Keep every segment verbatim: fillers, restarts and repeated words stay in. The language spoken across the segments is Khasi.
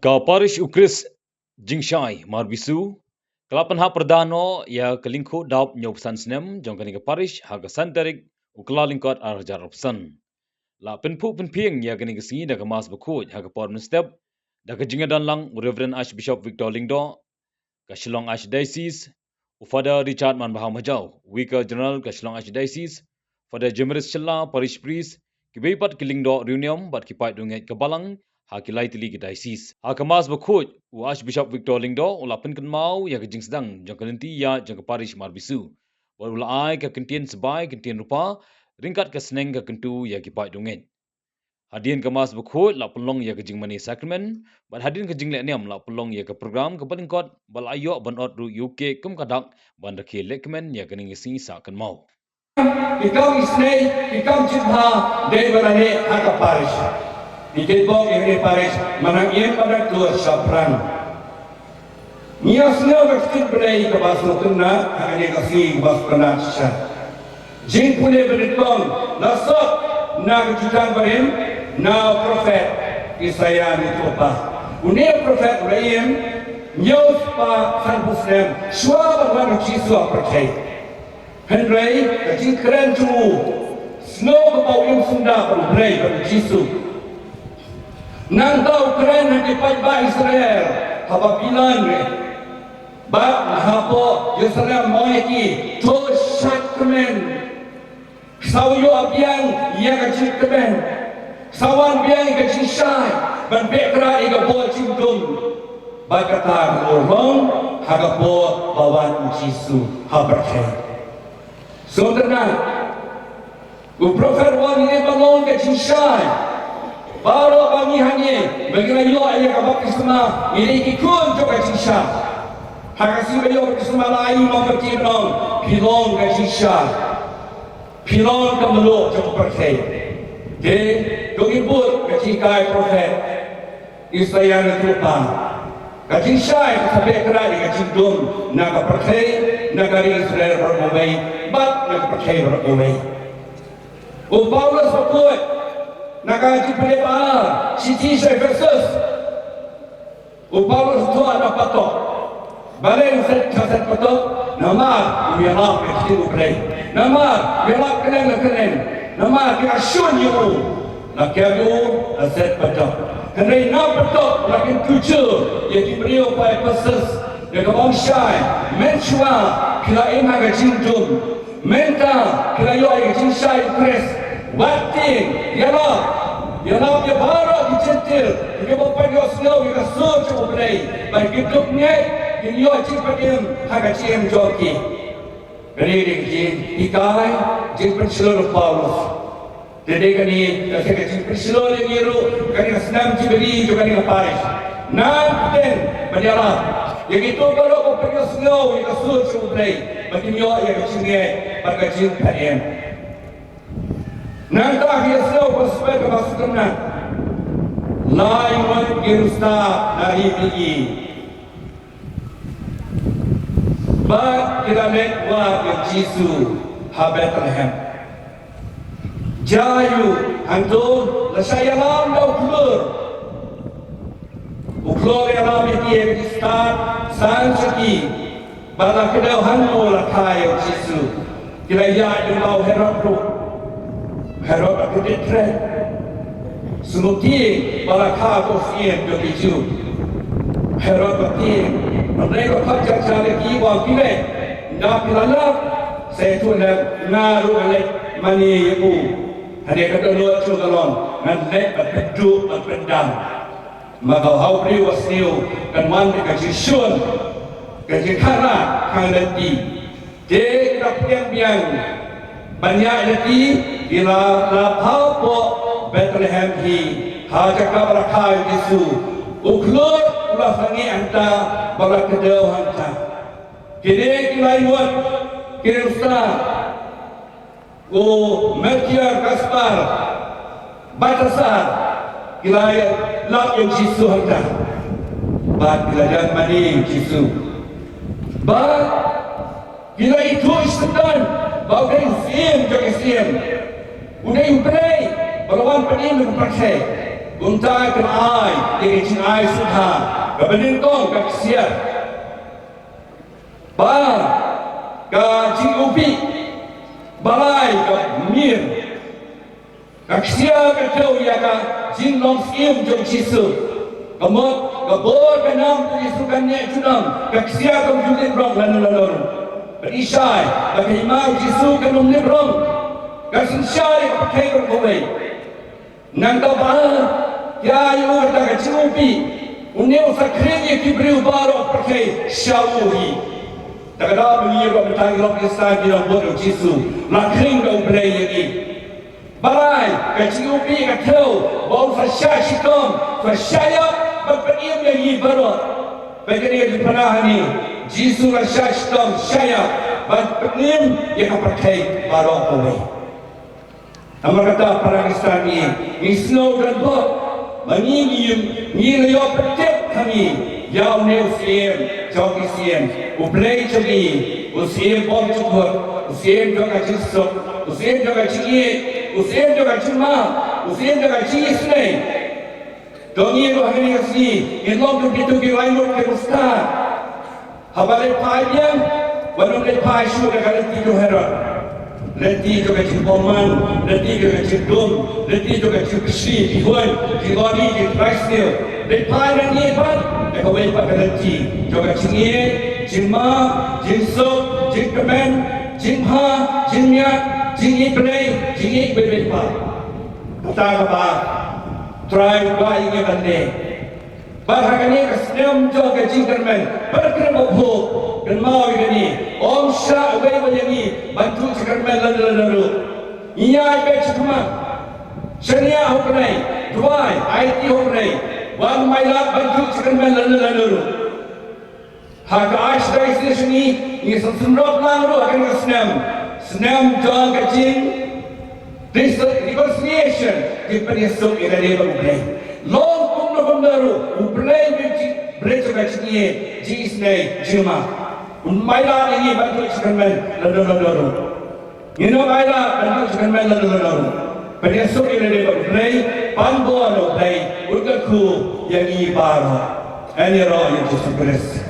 Ka Parish U Khrist Jingshai Marbisu ka la pynhap pyrda noh ïa ka lyngkhuh dap hynñiewphew san snem jong kane ka parish ha ka san tarik u Kyllalyngkot arhajar arphew san. La pynphuh pynphieng ïa kane ka sngi da ka Mass bakhuid ha ka por mynstep da ka jingïadon lang u Reverend Archbishop Victor Lyngdoh, ka Shillong Archdiocese, u Father Richard Manbha Majaw, Vicar General ka Shillong Archdiocese, Father Jemrith Shylla, Parish Priest, kiwei pat ki lyngdoh riewniam bad ki paidbah ngeit ka balang ha ki lai tylli ki diocese. Ha ka Mass bakhuid, u Archbishop Victor Lyngdoh u la pynkynmaw ïa ka jingsdang jong ka lynti ïaid jong ka parish Marbisu bad u la ai ka kyntien sbai kyntien rupa ryngkat ka sneng ka kyntu ïa ki paidbah ngeit. Hadien ka Mass bakhuid la pynlong ïa ka jingmane sakramen bad hadien ka jingleh niam la pynlong ïa ka program kaba lyngkot bad la ïoh ban ot ruh ïa u kek kum ka dak ban rakhe lehkmen ïa kane ka sngi sah kynmaw. Ki kam isynei, ki kam jingpyrkhat dei ban leh ha ka parish. Ki kitbok ïa kane ka parish, mynta ïa ka parish shaphrang. Ngi ïa sngew ka ktien Blei kaba sngewtynnat ha kane ka sngi kaba sngewtynnat shisha. Jingpule ba nyngkong la sot na ka jutang barim na u prophet Isaiah ne u prophet. Une u prophet u la im hynñiew spah sanphew snem shuwa ban wan u Jisu ha pyrthei. Hynrei ka jingkren jong u sngew kaba u im sngewbha bad u Blei bad u Jisu. Nangta u kren ha ki paidbah Israel ha Babilon re. Bad hapoh Jerusalem u ong ïa ki, to shad kmen. Sa wan ïa biang ïa ka jingkmen. Sa wan biang ïa ka jingshai ban beh krat ïa ka bor jingdum. Bad kata ka long ha ka por ba wan u Jisu ha pyrthei. Sngewtynnat. U prophet u ong ïa ka long ka jingshai. Baroh ba ngi hangne ba ngi la ïoh ïa ka baptisma ngi dei ki khun jong ka jingshai. Ha ka sngi ba ïoh baptisma la ai u nongpynim, phi long ka jingshai. Phi long ka mluh jong ka pyrthei. Te to ngin bud ka jinghikai u prophet Isaiah ne u prophet. Ka jingshai ka sa beh krat ïa ka jingdum na ka pyrthei, na ka ri Israel baroh kawei bad na ka pyrthei baroh kawei. U Paulus u kut na ka jingpule ba ar shithi sha Ephesus. U Paulus u thoh na patok. Balei u set, ka set patok? Namar u ïalap ïa ka ktien U Blei. Namar u ïalap kylleng na kylleng. Namar ki la shun ïa u, la kem ïa u, la set patok. Hynrei na patok la kyntu jur ïa ki briew ba Ephesus. Ïa ka ong shai, mynshuwa ki la im ha ka jingdum. Mynta ki la ïoh ïa ka jingshai u Khrist. Wat tieng, ïalap, ïalap ïa baroh ki Jentil kiba pynïoh sngew ïa ka sur jong U Blei, ba ki dup ngeit kin ïoh jingpynim ha ka jingim jong ki. Kane dei ka jinghikai, jingpynshlur u Paulus. Te dei kane ka jingpynshlur ïa ngi ruh, kane ka snem Jubili jong kane ka parish. Nang pyrshang ban ïalap ïa kito baroh ba pynïoh sngew ïa ka sur jong U Blei, ba kin ïoh ïa ka jingngeit bad ka jingpynim. Nangta ki ïohsngew ka gospel kaba sngewtynnat. Lai ngut ki riewstad na ri Bethlehem. Bad ki la leit wad ïa u Jisu ha Bethlehem. Jia aïu hangto? La shah ïalam da u khlur. U khlur ïalam ïa ki, ïa ki stad san sha ki. Bad la kdew hangto la kha ïa u Jisu. Ki la ïaid lyngba u Herod ruh. Herod ba kyndiat kren. Sngewtieng ba la kha ïa u syiem jong ki Jiw. Herod ba tieng. Hynrei ba khot jaka ïa ki, u ong, phi leit? Ynda phi la lap, sa ïathuh lem, nga ruh ngan leit mane ïa u. Hynrei ka dohnud jong ka long, ngan leit bad pynduh bad pyndam. Namar ha u briew ba sniew kan wan da ka jingshun, ka jingkhanglad, ka lynti. Te ki la pdiang biang ban ïaid lynti, ki la lap hapoh Bethlehem hi, ha jaka ba la kha ïa u Jisu. U khlur u la sangeh hangta bad u la kdew hangta. Kine ki lai ngut ki riewstad, u Melkior, Gaspar, Baltasar, ki la lap ïa u Jisu hangta. Bad ki la ïaid mane ïa u Jisu. Bad ki la ithuh shisyndon ba u dei u Syiem jong ki syiem. U dei U Blei ba la wan pynim ïa ka pyrthei. Kumta ka ai ïa ka jingai sngewthuh kaba nyngkong, ka ksiar. Ba ka jingïohi ba lai ka mir. Ka ksiar ka thew ïa ka jinglong syiem jong Jisu. Ka mut ka bor ka nam ka Jisu kan ïa junam. Ka ksiar kam ju lip rong lano lano. Bad i shai ba ka hima Jisu kan ym lip rong. Ka synshar ïa ka pyrthei baroh kawei. Nangta ba ïa u kata ka jingïohi, une u sa khring ïa ki briew baroh pyrthei sha u hi. Te ka daw ba ngi ïa ka bynta ki lok Khristan ki nongbud u Jisu, la khring da U Blei ïa ngi. Ba lai ka jingïohi ka thew ba u sa shah shitom, sa shah ïap bad pynim ïa ngi baroh. Ba kane ka jingpynah hangne, Jisu la shah shitom, shah ïap bad pynim ïa ka pyrthei baroh kawei. Namar kata para Khristan ngi, ngi sngew donbok ba ngi, ngi, ngi la ïoh pyntip ha ngi ïa une u Syiem jong ki syiem, U Blei jong ngi, u Syiem bymjukut, u Syiem jong ka jingsuk, u Syiem jong ka jingïeit, u Syiem jong ka jingmap, u Syiem jong ka jingisynei. To ngi ruh ha kane ka sngi ngin long kum kito ki laingut ki riewstad. Haba leit phai biang, wat nym leit phai shuh da ka lynti jong u Herod. Lynti jong ka jingbymman, lynti jong ka jingdum, lynti jong ka jingkyrshi, ki huin, ki lori, ki trai sniew. Leit phai nangne pat da kawei pat ka lynti jong ka jingïeit, jingmap, jingsuk, jingkmen, jingbha, jingmiat, jingïeit Blei, jingïeit beit beit pat. Kata kaba Trai u kwah ïa ngi ban leh. Bad ha kane ka snem jong ka jingkyrmen, bad kyrmen ba phuh, kynmaw ïa kane, ym shah wei wei ïa ngi ban duh jingkyrmen lano lano ruh. Ngi ïai beit shakhmat, shaniah ha U Blei, duwai, aiti ha U Blei, wan mailad ban duh jingkyrmen lano lano ruh. Ha ka Archdiocese ngi, ngi sa synrop lang ruh ha kane ka snem, snem jong ka jing reconciliation, jingpynïasuk ïa lade bad U Blei. Long kumno kumno ruh, U Blei u Blei jong ka jingïeit, jingisynei, jingmap. Un mailad ïa ngi ban duh jingkyrmen lano lano ruh. Ngin ym ailad ban duh jingkyrmen lano lano ruh. Pynïasuk ïa lade bad U Blei, pan bor U Blei un kyrkhu ïa ngi baroh. Yn ïaroh ïa U Jisu Khrist.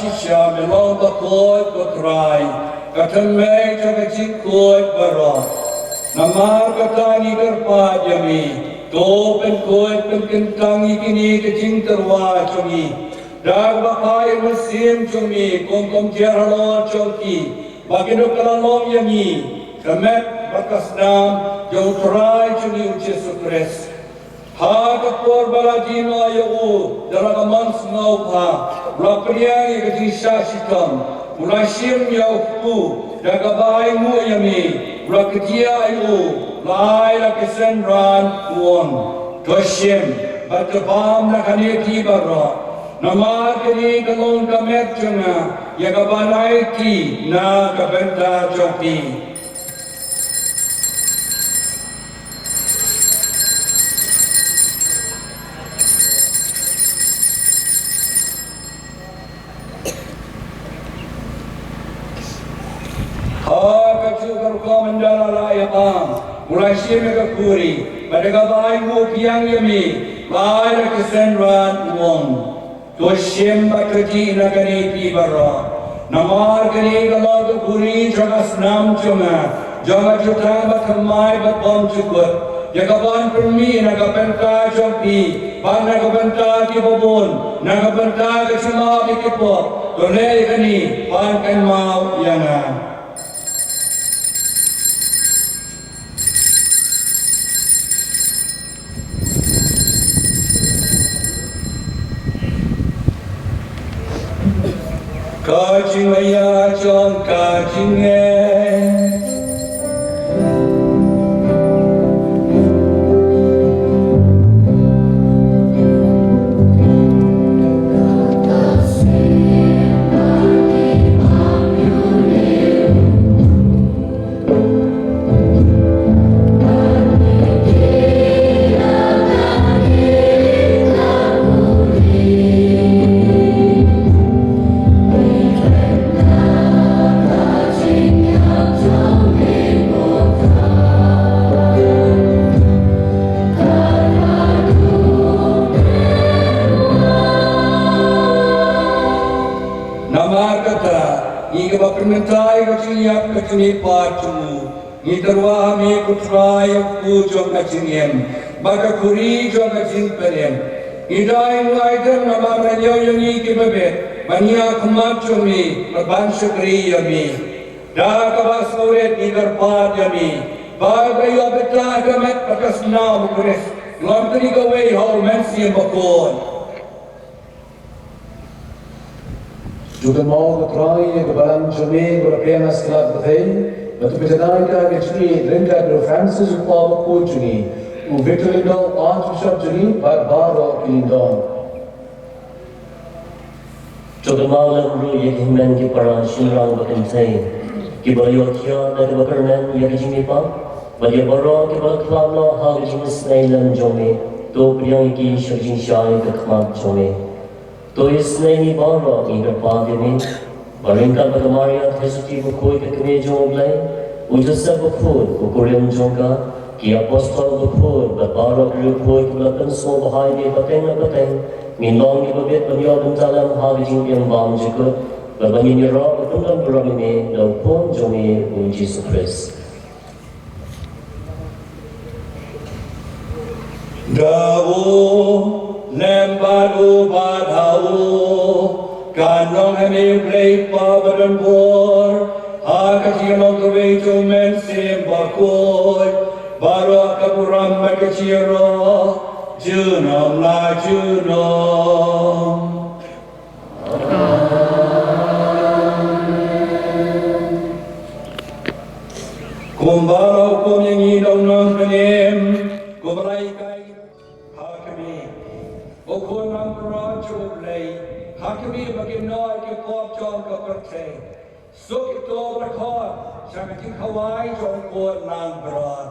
Shisha me long bakhuid, ko Trai, ka thymmei jong ka jingkhuid baroh. Namar kata ngi kyrpad ïa me, to pynkhuid pynkyntang ïa kine ki jingtyrwa jong ngi da kaba phah ïa u Mynsiem jong me kum ka umjer halor jong ki, ba kin ïoh kylla long ïa ngi ka met bad ka snam jong u Trai jong ngi u Jisu Khrist. Ha ka por ba la die noh ïa u da la ka mon sngewbha, u la pdiang ïa ka jingshah shitom, u la shim ïa u kpu da kaba ainguh ïa me, u la kdiah ïa u, u la ai la ki synran, u ong, to shim bad to bam na kane phi baroh, namar kane ka long ka met jong nga ïa kaban aiti na ka bynta jong phi. Ha kajuh ka rukom ynda la lah ïa bam, u la shim ïa ka khuri bad da kaba ainguh pdiang ïa me, u la ai la ki synran, u ong, to shim bad to dih na kane phi baroh, namar kane ka long ka khuri jong ka snam jong nga, jong ka jutang bathymmai bad bymjukut, ïa kaban pynmih na ka bynta jong phi bad na ka bynta kiba bun, na ka bynta ka jingmap ïa ki pop. To leh ïa kane ban kynmaw ïa nga. Ka jingmaïa jong ka jingngeit. Namar kata, ngi kiba pynmynta ïa ka jingïap ka jingmihpat jong u, ngi tyrwa ha me ko Trai, ïa u kpu jong ka jingim bad ka khuri jong ka jingpynim. Ngi dei nguh ai dien namar me la ñiew ïa ngi kiba bit ban ïaid ha khmat jong me bad ban shakri ïa me. Da kaba sngewrit ngi kyrpad ïa me ba ka ïoh beit ha ka met bad ka snam u Khrist, ngi long kane kawei ha u Mynsiem Bakhuid. To kynmaw ko Trai ïa ka balang jong me kaba la pdiang ha skyllad pyrthei, bad to pynjanai ïa ka jingïeit ryngkat u Francis u Papa Bakhuid jong ngi, u Victor Lyngdoh u Archbishop jong ngi bad baroh ki Lyngdoh. To kynmaw lem ruh ïa ki hynmen ki para shynrang ba kynthei kiba la ïoh thiah da kaba kyrmen ïa ka jingmihpat, bad ïa baroh kiba la khlad noh ha ka jingisynei lem jong me, to pdiang ïa ki sha ka jingshai ka khmat jong me. To isynei ngi baroh ngi kyrpad ïa me, ba ryngkat bad ka Maria Theisotti Bakhuid ka kmie jong U Blei, u Joseph Bakhuid u kurim jong ka, ki apostol bakhuid bad baroh ki riewkhuid kiba la pynsngewbha ïa me pateng ne pateng, ngin long kiba bit ban ïoh bynta lem ha ka jingim bymjukut, bad ba ngin ïaroh bad pyndon burom ïa me da u Khun jong me u Jisu Khrist. Da u, lem bad u bad ha u, kan long ha me U Blei Kpa badonbor, ha ka jinglong kawei jong u Mynsiem Bakhuid, baroh ka burom bad ka jingïaroh junom la junom. Kumba la hukum ïa ngi da u nongpynim, kumba la hikai ha khmih, ko khun langbrot jong U Blei, ha khmih ba kin noh ïa ki pop jong ka pyrthei. Suk ïa uto uba la khot sha ka jingkhawai jong u khun langbrot.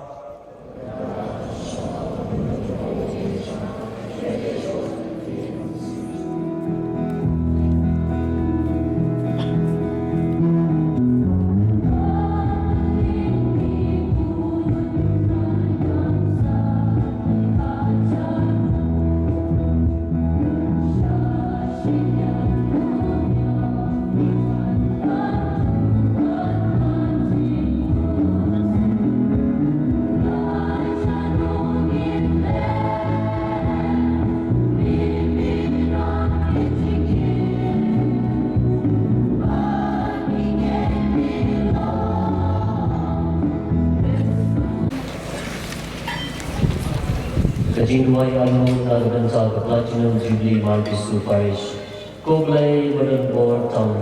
Jingduwai arngut na ka bynta ka Platinum Jubilee Mar Jisu Parish. Ko Blei ba don bor tam,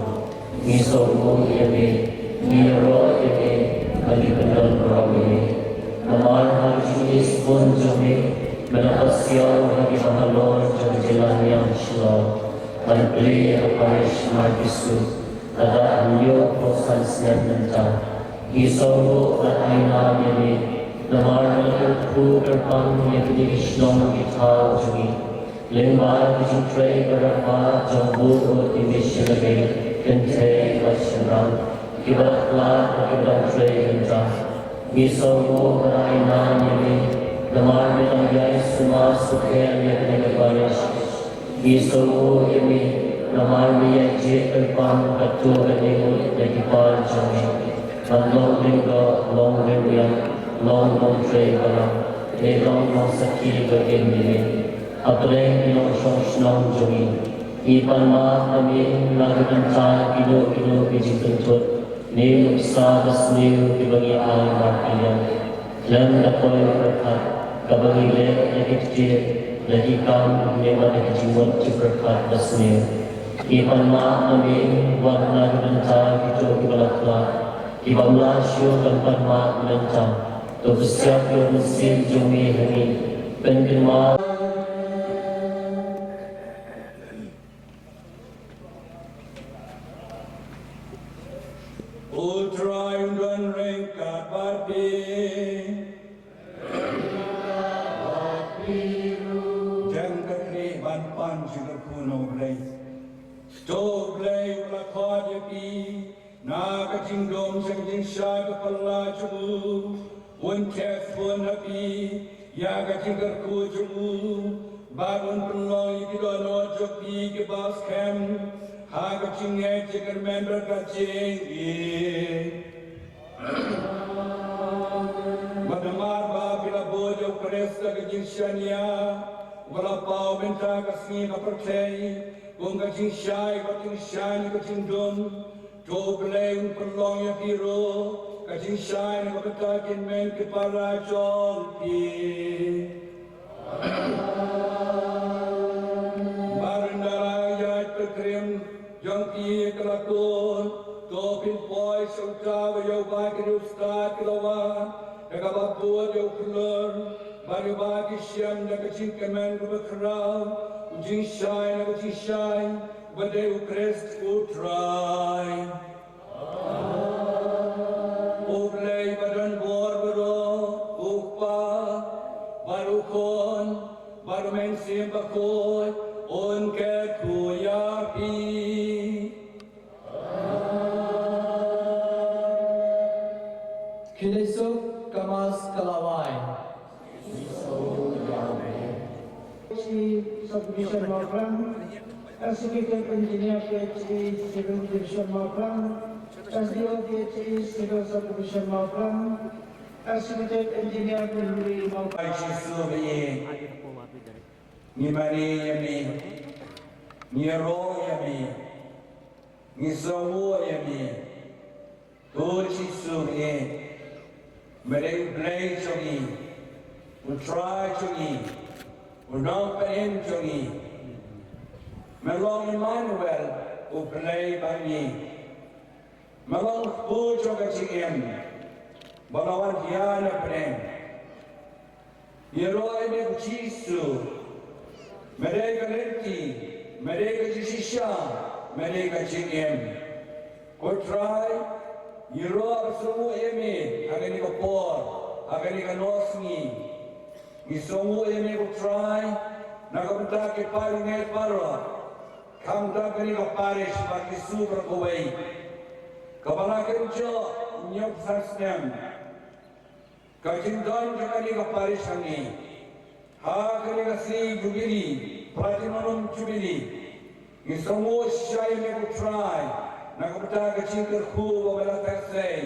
ngi sngewbha ïa me, ngi ïaroh ïa me, ba ngi kyndon baroh ïa me. Namar ha ka jingïaisbun jong me, me la pasiaw ha kiba halor jong ka jylla Shillong ban plie ïa ka Parish Mar Jisu. Lada hynñiewphew san snem mynta, ngi sngewbha ban ai nam ïa me, namar me la kyrkhu kyrpang ïa kine ki shnong ki thaw jong ngi. Lyngba ka jingtrei ba radbah jong baroh ki missionary, kynthei bad shynrang, kiba la khlad bad kiba dang trei mynta. Ngi sngewbha ban ai nam ïa me, namar me dang ïai sumar sukher ïa kane ka parish. Ngi sngewbha ïa me, namar me ïai jied kyrpang katto katne ngut na ki par jong me. Ban long lyngdoh, long rynïeng, long nongtrei balang, ne long nongsakhi ba im ïa me. Hapdeng ki nongshong shnong jong ngi, ngi pan map ha me na ka bynta kino kino ki jingpynthut ne nuksa ba sniew kiba ngi ai markylliang. Khlem da poi pyrkhat, kaba ngi leh na ki ktien, na ki kam, ne bad na ki jingmut jingpyrkhat ba sniew. Ngi pan map ha me wat na ka bynta kito kiba la khlad, kiba ym lah shuh ban pan map mynta. To pynsiap ïa u Mynsiem jong me ha ngi. Pynkynmaw. U Trai un don ryngkat bad phi. Dang kyrkhu ban pan jingkyrkhu na U Blei. To U Blei uba la khot ïa phi na ka jingdum jong ka jingshai ba phylla jong u, un theh bun ha phi ïa ka jingkyrkhu jong u, bad un pynlong ïa ki dohnud jong phi kiba skhem ha ka jingngeit jingkyrmen bad ka jingïeit. Bad namar ba phi la bud ïa U Khrist da ka jingshaniah, uba la paw mynta ka sngi ha pyrthei kum ka jingshai bad jingshai na ka jingdum, to U Blei un pynlong ïa phi ruh ka jingshai na ka bynta ki hynmen ki para jong phi. Bad ynda la ïaid ka krim jong phi ka la kut, to phin poi sha uta uba ïoh bai kane u stad ki la wan da kaba bud ïa u khlur, bad ïoh bai ki shem da ka jingkmen kaba khraw, u jingshai na ka jingshai, uba dei U Khrist U Trai. U Blei ba don bor baroh, U Kpa, bad U Khun, bad U Mynsiem Bakhuid, un kyrkhu ïa phi. Khie leit suk, ka Mass ka la wai. Chief Subdivision Mawphlang, Executive Engineer P H E Civil Division Mawphlang, S D O P H E Civil Subdivision Mawphlang, Executive Engineer Primary Mawphlang. Ai Jisu ba ïeit, ngi mane ïa me, ngi ïaroh ïa me, ngi sngewbha ïa me. Ko Jisu eh, me dei U Blei jong ngi, U Trai jong ngi, U Nongpynim jong ngi. Me long Immanuel, U Blei bad ngi. Me long Kpu jong ka jingim, ba la wan hiar na pdeng. Ngi ïaroh ïa me ko Jisu, me dei ka lynti, me dei ka jingshisha, me dei ka jingim. Ko Trai, ngi ïaroh bad sngewbha ïa me ha kane ka por, ha kane ka nongsngi. Ngi sngewbha ïa me ko Trai na ka bynta ki para bangeit baroh, khamtam kane ka parish Mar Jisu baroh kawei, kaba la kynjoh hynñiewphew san snem. Ka jingdon jong kane ka parish hangne ha kane ka sngi Jubilee, Platinum Jubilee, ngi sngewbha shisha ïa me ko Trai na ka bynta ka jingkyrkhu ba me la theh sei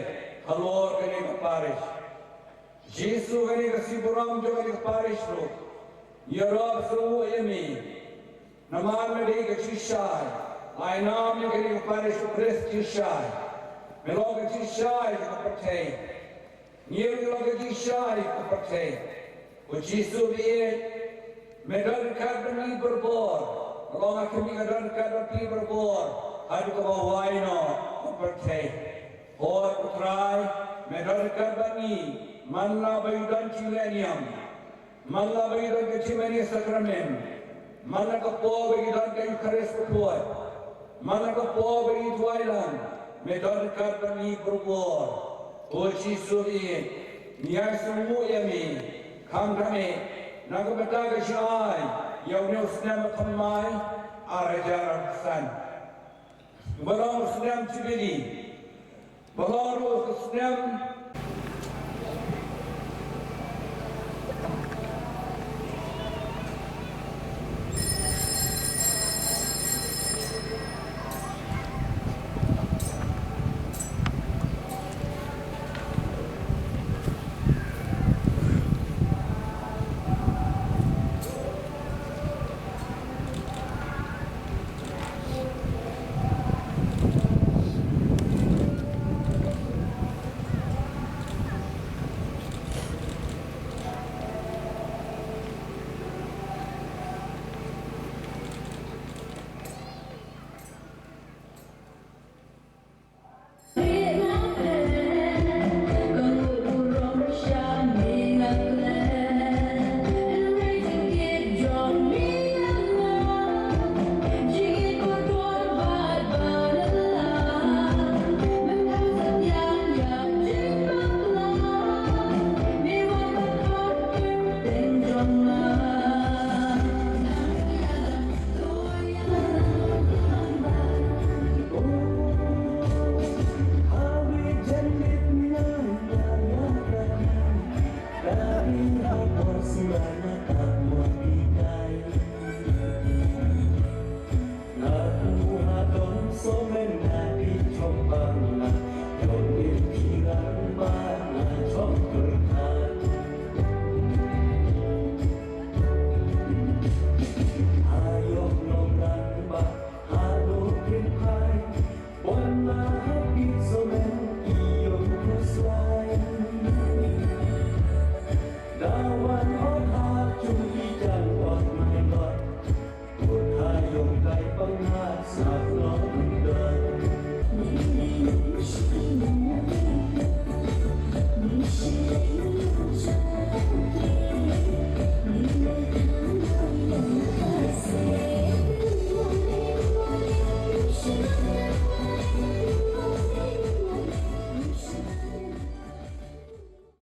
halor kane ka parish. Jisu, kane ka sngi burom jong kane ka parish ruh, ngi ïaroh sngewbha ïa me. Namar me dei ka jingshai, ai nam ïa kane ka parish U Khrist jingshai. Me long ka jingshai ka pyrthei. Ngi ruh ngi long ka jingshai ka pyrthei. Ko Jisu ba ïeit, Me don ryngkat bad ngi barabor. Nga ong ha khmih, nga don ryngkat bad phi barabor haduh kaba wai noh u pyrthei. Hooid ko Trai, me don ryngkat bad ngi man la ba ngi don jingeh niam, man la ba ngi don ka jingmane sakramen, man la ka por ba ngi don ka Eukharist ka phuid, man la ka por ba ngi duwai lang, me don ryngkat bad ngi barabor. Ko Jisu, ngi ïasngewthuh ïa me, khamtam eh na ka bynta ka jingai ïa une u snem ba thymmai ar hajar arphew san, ba long u snem Jubili, ba long ruh u snem